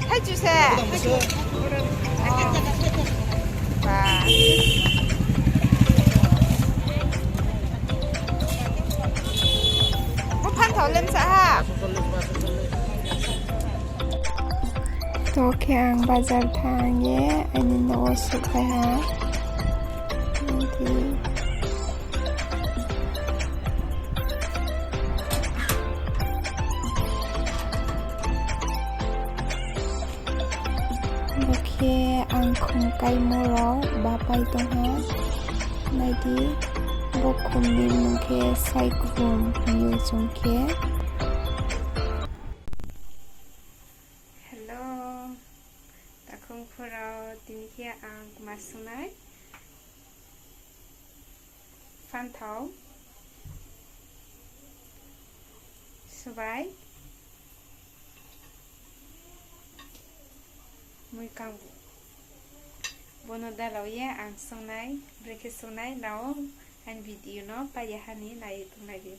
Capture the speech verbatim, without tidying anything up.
Thaichu se. Ba. Bo phanthao lemsa ha. To khe ang bazar thanng ye aini nouh wo souhphai ha. Bo khe ang khum kaimo rao bapai tong ha. Nai di, bo khum ni mmung khe saikhum hing ye chung khe. Hello, takhu phu rao, tini khe ang ma sungnai. Phanthao, subai, muikang, bo no dalao ye ang sungnai, brekhe sungnai nrao aini video no pai ya ha ni nai ye tonglai di.